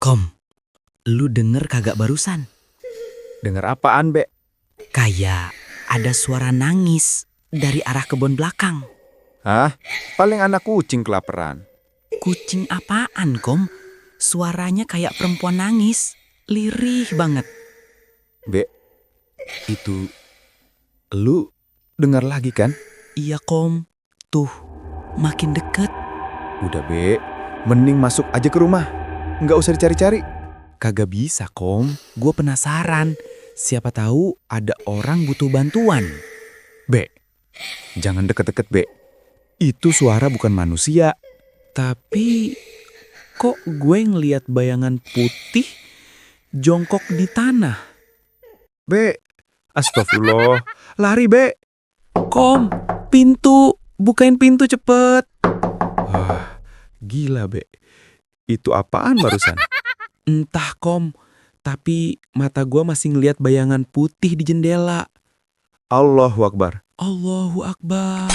Kom, lu denger kagak barusan? Dengar apaan, Be? Kayak ada suara nangis dari arah kebun belakang. Hah? Paling anak kucing kelaparan. Kucing apaan, Kom? Suaranya kayak perempuan nangis. Lirih banget. Be, itu lu dengar lagi kan? Iya, Kom. Tuh, makin deket. Udah, Be. Mending masuk aja ke rumah. Nggak usah dicari-cari. Kagak bisa, Kom. Gue penasaran. Siapa tahu ada orang butuh bantuan. Be, jangan deket-deket, Be. Itu suara bukan manusia. Tapi kok gue ngeliat bayangan putih jongkok di tanah? Be, astagfirullah. Lari, Be. Kom, pintu. Bukain pintu cepet. Wah, gila, Be. Itu apaan barusan? Entah, Kom. Tapi mata gue masih ngeliat bayangan putih di jendela. Allahu Akbar. Allahu Akbar.